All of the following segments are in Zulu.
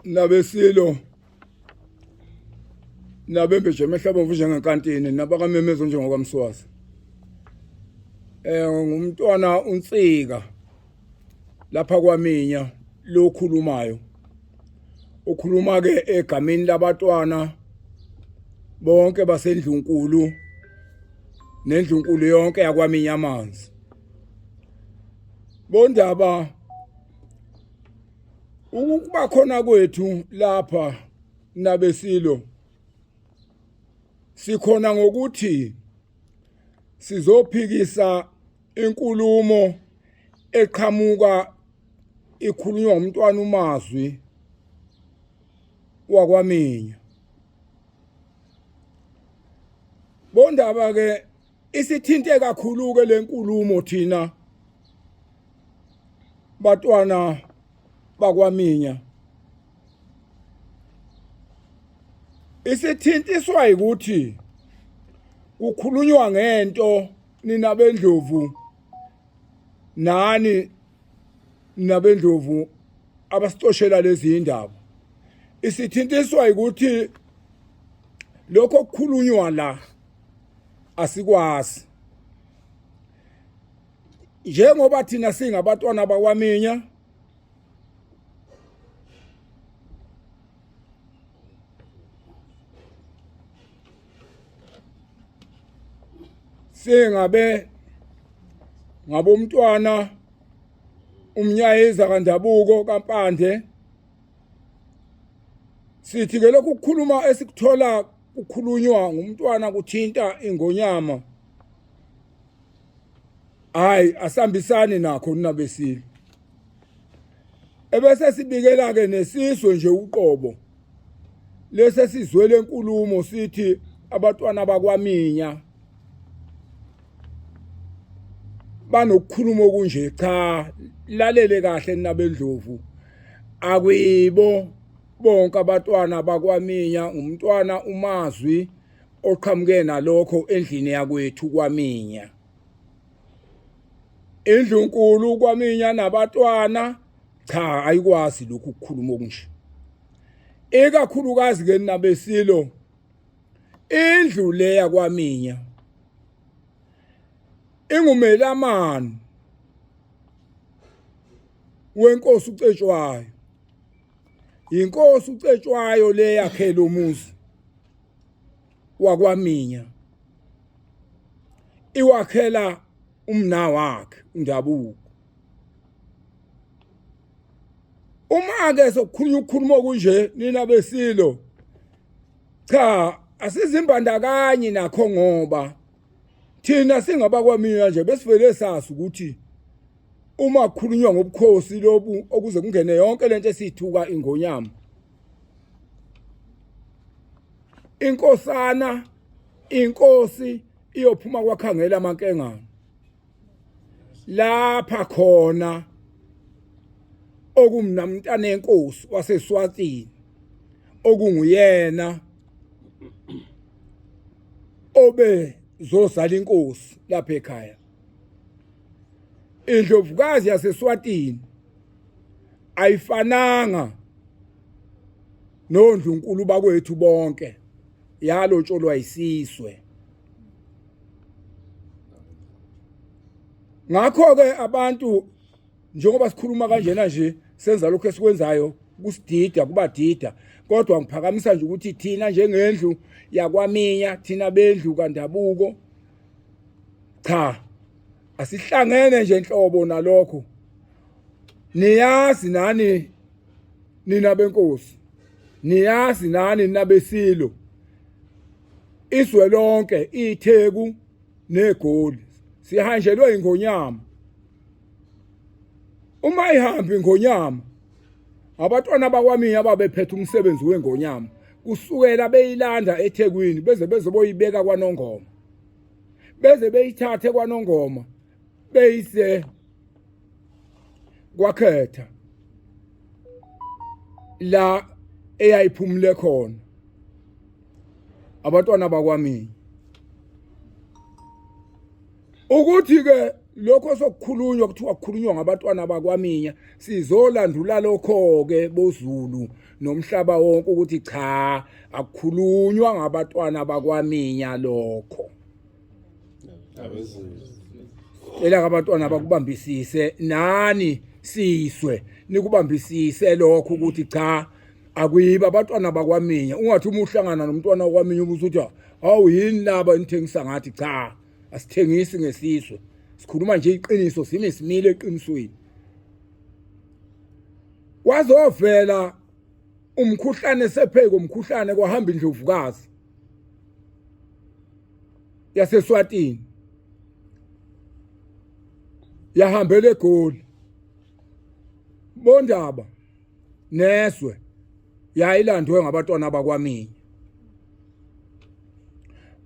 Nabesilo nabembeje emehlabomvu njengenkantini nabakamemezo njengokamswazi. Ngumntwana uNsika lapha kwaMinya lokhulumayo. Ukhuluma ke egameni labatwana bonke basendlunkulu nendlunkulu yonke yakwaMinya amanzi. Bondaba ukuba khona kwethu lapha nabesilo sikhona ngokuthi sizophikisa inkulumo eqhamuka ikhulunywa umntwana uMazwi wakwaMinya. Bondaba ke isithinte kakhulu ke lenkulumo thina batwana bakwaMinya. Isithintiswa ukuthi kukhulunywa ngento nina bendlovu nani nabendlovu abasicoshela lezi indaba. Isithintiswa ukuthi lokho okukhulunywa la asikwazi, njengoba thina singabatwana bakwaMinya singabe ngabomntwana umnyayiza kandabuko kaMpande. Sithi ke lokhu kukhuluma esikuthola kukhulunywa ngumntwana kuthinta ingonyama, hayi asambisani nakho nabesilo. Ebese sibikela ke nesizwe nje uqobo lese sizwele enkulumo sithi abatwana bakwaMinya banokukhuluma okunje. Cha, lalele kahle nabendlovu, akuyibo bonke abatwana bakwaMinya, umntwana uMazwi oqhamuke nalokho endlini yakwethu kwaMinya. Indlunkulu kwaMinya nabatwana cha ayikwazi lokhu ukukhuluma okunje, ikakhulukazi ke nabesilo. Indlu leya kwaMinya ingumelamani wenkosi uCetshwayo, inkosi uCetshwayo le yakhe lo muzi wakwaMinya iwakhela umna wakhe uNdabuko. Uma ke sokukhulunywa ukukhuluma okunje nina besilo, cha asizimbandakanyi nakho, ngoba thina singabakwaminya nje besivele sazi ukuthi uma kukhulunywa ngobukhosi lobu okuze kungene yonke lento esithuka ingonyama, inkosana inkosi iyophuma kwakhangela amankengane lapha khona okumnamntana enkosi waseSwatini okunguyena obe zozala inkosi lapha ekhaya. Indlovukazi yaseSwatini ayifananga nondlunkulu bakwethu bonke, yalotsholwa isizwe. Ngakho ke abantu njengoba sikhuluma kanjena nje senza lokho esikwenzayo kusidida kubadida, kodwa ngiphakamisa nje ukuthi thina njengendlu yakwaMinya, thina bendlu kaNdabuko, cha asihlangene nje nhlobo nalokho. Niyazi nani nina benkosi, niyazi nani nabesilo, izwe lonke iTheku neGoli sihanjelwe ingonyama. Uma ihamba ingonyama, abatwana bakwaMinya ababephethe umsebenzi wengonyama kusukela beyilanda eThekwini beze bezoboyibeka kwaNongoma, beze beyithathe kwaNongoma beyise kwakhetha la eyayiphumule khona abantwana bakwaMinya. Ukuthi ke Lokho sokukhulunywa kuthiwa kukhulunywa ngabatwana bakwaMinya, sizolandula lokho-ke boZulu nomhlaba wonke ukuthi cha, akukhulunywa ngabatwana bakwaMinya lokho. Cela abantwana bakubambisise nani siswe nikubambisise lokho ukuthi cha akuyiba abantwana bakwaminya. Ungathi uma uhlangana nomntwana wakwaminya ubusuthi hawu yini laba enithengisa ngathi. Cha, asithengisi ngesizwe, sikhuluma nje iqiniso, sime simile eqinisweni. Wazovela umkhuhlane sepheko umkhuhlane kwahamba indlovukazi yaseSwatini yahambela eGoli bondaba nezwe yayilandwe ngabatwana bakwaMinya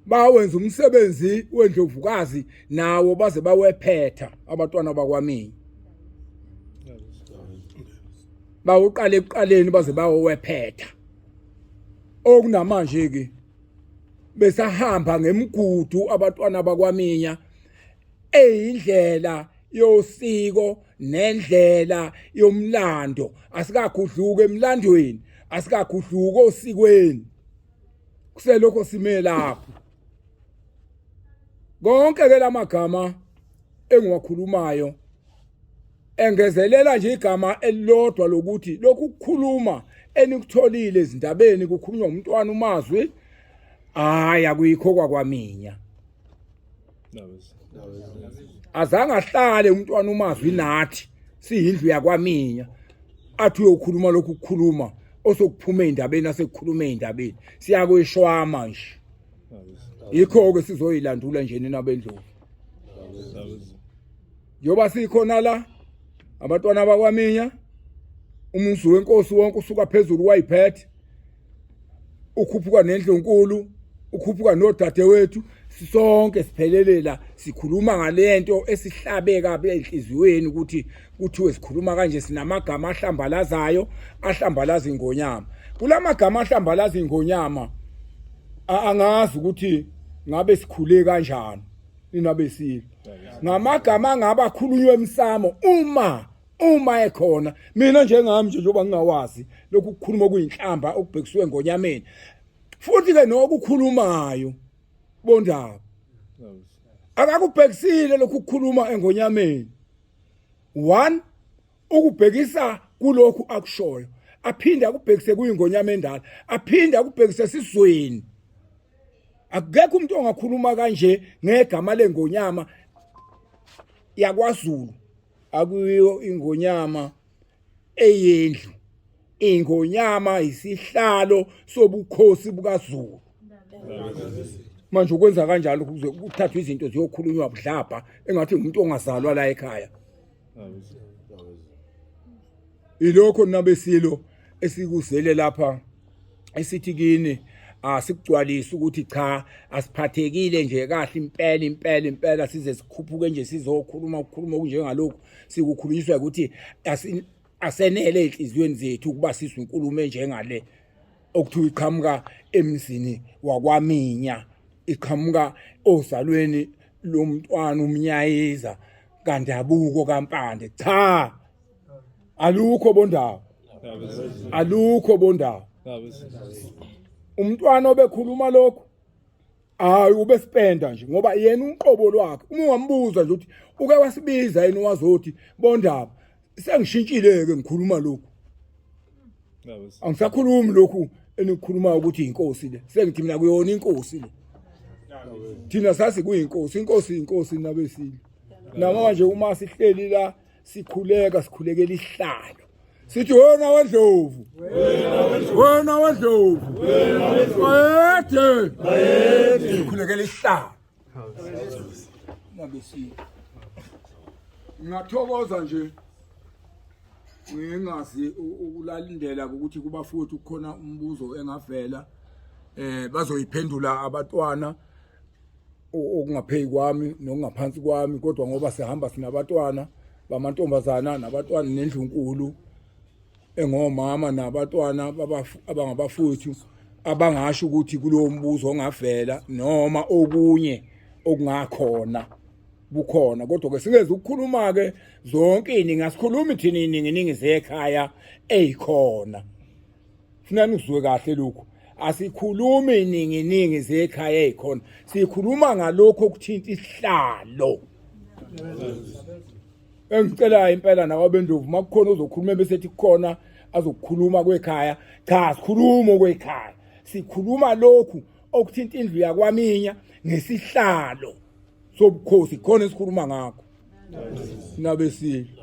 bawenza umsebenzi wendlovukazi nawo baze bawephetha abatwana bakwaMinya bawuqala ekuqaleni baze bawephetha. Okunamanje ke besahamba ngemigudu abatwana bakwaMinya eyindlela yosiko nendlela yomlando. Asikakhudluki emlandweni, asikakhudluki osikweni, kuselokho sime lapho. Konke ke lamagama engiwakhulumayo engezelela nje igama elilodwa lokuthi lokhu kukhuluma enikutholile ezindabeni kukhulunywa umntwana uMazwi, hayi akuyikho kwakwaminya. Azange ahlale umntwana uMazwi nathi siyindlu yakwaminya athi uyokhuluma lokhu kukhuluma osokuphuma ezindabeni asekukhuluma ezindabeni, siyakweshwama nje. Yikho-ke sizoyilandula nje nina bendlovu njengoba sikhona la abantwana bakwaMinya, umuzi wenkosi wonke usuka phezulu wayiphethe ukhuphuka nendlunkulu, ukhuphuka nodadewethu, sisonke siphelele la sikhuluma ngalento esihlabe kabi enhliziyweni ukuthi kuthiwe sikhuluma kanje, sinamagama ahlambalazayo, ahlambalaza ingonyama. Kulamagama ahlambalaza ingonyama angazi ukuthi ngabe sikhule kanjani nina besilo ngamagama angabe akhulunywe emsamo uma ekhona. Mina njengami nje njengoba ngingawazi lokhu kukhuluma okuyinhlamba okubhekiswe ngonyameni, futhi ke nokukhulumayo bondaba akakubhekisile lokhu kukhuluma engonyameni. One, ukubhekisa kulokhu akushoyo, aphinde akubhekise kuyingonyama endala, aphinde akubhekise esizweni. Akekho umuntu ongakhuluma kanje ngegama lengonyama yakwaZulu. Akuyiyo ingonyama eyendlu, ingonyama isihlalo sobukhosi bukaZulu. Manje ukwenza kanjalo kuze kuthathwe izinto ziyokhulunywa budlabha engathi umuntu ongazalwa la ekhaya. Ilokho nabesilo esikuzele lapha esithi kini asikugcwalisi ukuthi cha asiphathekile nje kahle impela impela impela, size sikhuphuke nje sizokhuluma ukukhuluma okunjengalokhu sikukhulunyiswa ukuthi asenele enhliziyweni zethu ukuba sizwe inkulumo enjengale okuthiwa iqhamuka emzini wakwaMinya, iqhamuka ozalweni lomntwana uMnyayiza kaNdabuko kaMpande. Cha, alukho bondawo, alukho bondawo. Umntwana obekhuluma lokhu hayi ubesipenda nje ngoba yena uqobo lwakhe uma ungambuza nje ukuthi uke wasibiza yena wazothi bondaba sengishintshile ke ngikhuluma lokhu, angisakhulumi lokhu enikukhulumayo ukuthi inkosi le, sengithi mina kuyona inkosi le. Thina sazi kuyinkosi, inkosi inkosi nabesile. Namanje uma sihleli la sikhuleka, sikhulekela isihlalo, sithi wena wendlovu, wena wendlovu, bayede, sikhulekela isihlalo nabesile. Ngingathokoza nje ngingazi ukulalindela ukuthi kuba futhi kukhona umbuzo engavela bazoyiphendula abatwana okungapheyi kwami nokungaphansi kwami, kodwa ngoba sihamba sinabatwana bamantombazana nabatwana nendlunkulu engomama nabatwana abangabafowethu abangasho ukuthi kulowo mbuzo ongavela noma okunye okungakhona. bukhona. Kodwa ke singeze ukukhuluma ke zonke iningi, asikhulumi thina iningi iningi zekhaya ezikhona. Funa nizwe kahle lokhu, asikhulumi iningi iningi zekhaya ezikhona, sikhuluma ngalokho okuthinta isihlalo. Engicelayo impela nawabendovu, makukhona ozokhuluma bese ethi kukhona azokukhuluma kwekhaya, cha, sikhuluma kwekhaya, sikhuluma lokhu okuthinta indlu yakwaminya ngesihlalo sobukhosi, khona esikhuluma ngakho nabesilo.